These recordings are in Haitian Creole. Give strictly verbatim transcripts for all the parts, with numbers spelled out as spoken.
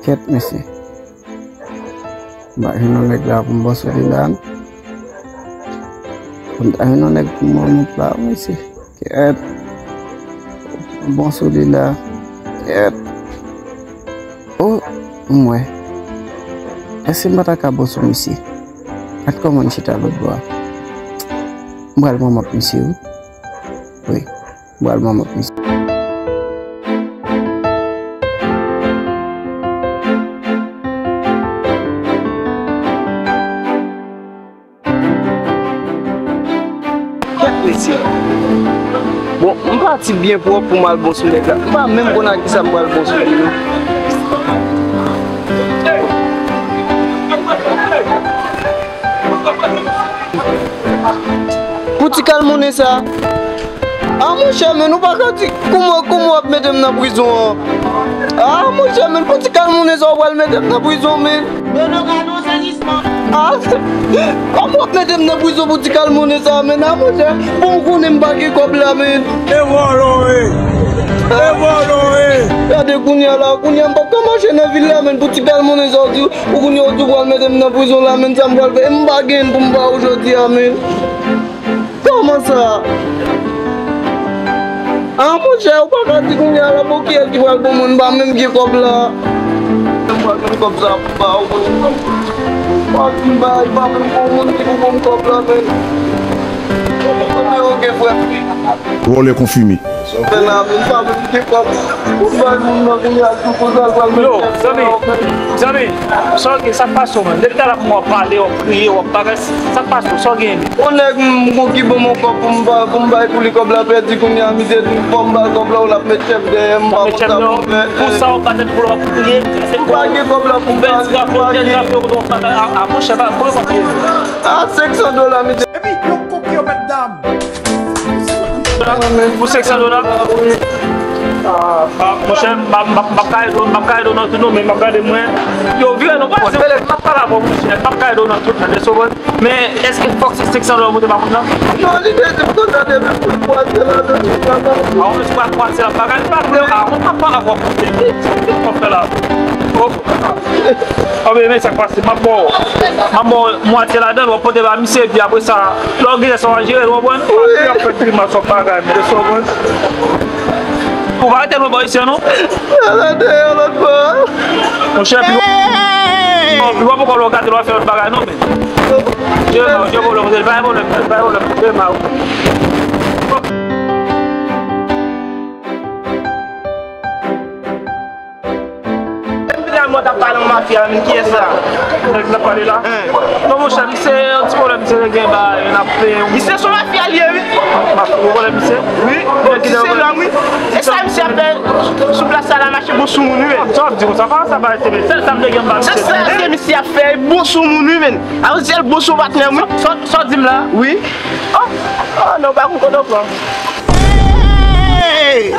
Kèt, mesye. M pa jwenn yon nèg la pou m bò sou li la, non. Pou m ta jwenn yon nèg pou m monte la, mesye. Kèt. Bon sou li la. Kèt. O, m wè. Èske m pa ta ka bò sou misye? Gad kòman l chita lòt bò a. M pral manman misye, wi. Wi. M pral manman misye. Kèt, mesye. Bon, m pati byen pwòp pou m al bò sou nèg la. M pa menm konn ak kisa m pral bò sou li, non. Pou ti kal monnen sa. A, monchè, men nou pa ka di kouman, kouman w ap mete m nan prizon an. A, monchè, men pou ti kal monnen sa, w pral mete m nan prizon, men. Dodo ka nan sezisman. A, kòman w ap mete m nan prizon pou ti kal monnen sa, men? A, monchè, bon, m konnen m pa gen kòb la, men. E vòlò, e. E vòlò, e. Gade kounye a la, kounye a m p ap ka mache nan vil la, men, pou ti kal monnen sa, w di, ou kounye a w di w pral mete m nan prizon la, men, sa m pral fè, e m pa gen pou m ba w jodi a, men. Kòman sa? A, monchè, ou pa ka di kounye a la, bon, kiyès ki pral ban mwen, m pa menm gen kòb la. M pa menm kòb sa pou ba ou, men. Pa di m bay, pa menm gon moun ki pou ban m kòb la, men. Oke, oke, frè. Vòlè konfime. Fè la, men, pa menm gen kòb. Ou bay moun nan kounye a, tou konsa, l pral mete. Yo, zanmi, zanmi, sa w gen, sa k pase w, menm? Depi talè m wè w pale, w ap kriye, w ap bagay, sa k pase w, sa w gen? Yon nèg m gon ki ban m yon kòb pou m ba, pou m bay pou li, kòb la pèdi, kounye a misye di fò m ba l kòb la, ou l ap met chèf dèyè m, pa konn sa pou m fè. Pou sa w pa tèt pou l w ap kriye, se pou m pa gen kòb la pou m ba li, m pa gen. A, a, monchè, pa, pou yo pa kriye. A, senk san dola misye. Epi yo koke yo mèt dam. Pou senk san dola? A, monchè, m ap, m ap, m ap ka ede w, m ap ka ede w nan tout non, men m ap gade mwen. Yo, vire non, pa se m ap pale avè w, monchè, m ap ka ede w nan tout nan, de sou. Men èske fòk se senk san dola w pote pa moun nan? Non, li te di m konsa depi pou l pase la, depi l pase la. A, ou menm si w pa pase la, bagay pa vre, a, ou pa pale avè w, ki, ki, ki w fè la? O. Anben, men sa k pase, m ap ba w, m ap ba w mwatye ladan l, w ap pote ba misye, epi apre sa, lè w genyen sa w a jere l, w konprann? Wi. Epi ap fè grimas, w ap bagay, men, w konprann? Ou pa rete lwen bò isi an, non? Al deyò lòt bò a. Monchè, pi w, pi w ap ankò lè w gade l, w a fè lòt bagay, non, men. Jere ma w, jere pwoblèm, pa gen pwoblèm, pa gen pwoblèm, jere ma w. Epi la, mwen t ap pale yon mafya, men kiyès sa? Nèg n ap pale la? Hein. Non, monchè, misye, yon ti pwoblèm, misye te gen ba, yon ap peye yon. Misye se yon mafya l ye, wi. Mafya, yon pwoblèm, misye? Wi. Bon, ti se lòm, wi. E sa misye ap fè sou plas sa la, mache bon sou moun, wi, men. Sa w ap di konsa, pa sa ba, se sèl sa m te gen ba misye. Se sa, se misye ap fè bon sou moun, wi, men. A, se l bon sou patnè m, wi. Sa, sa w di m la? Wi. Oh, oh, non, pa konn kote w pran. Hey!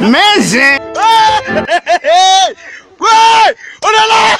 Men zen! Hey! Hey! On est là!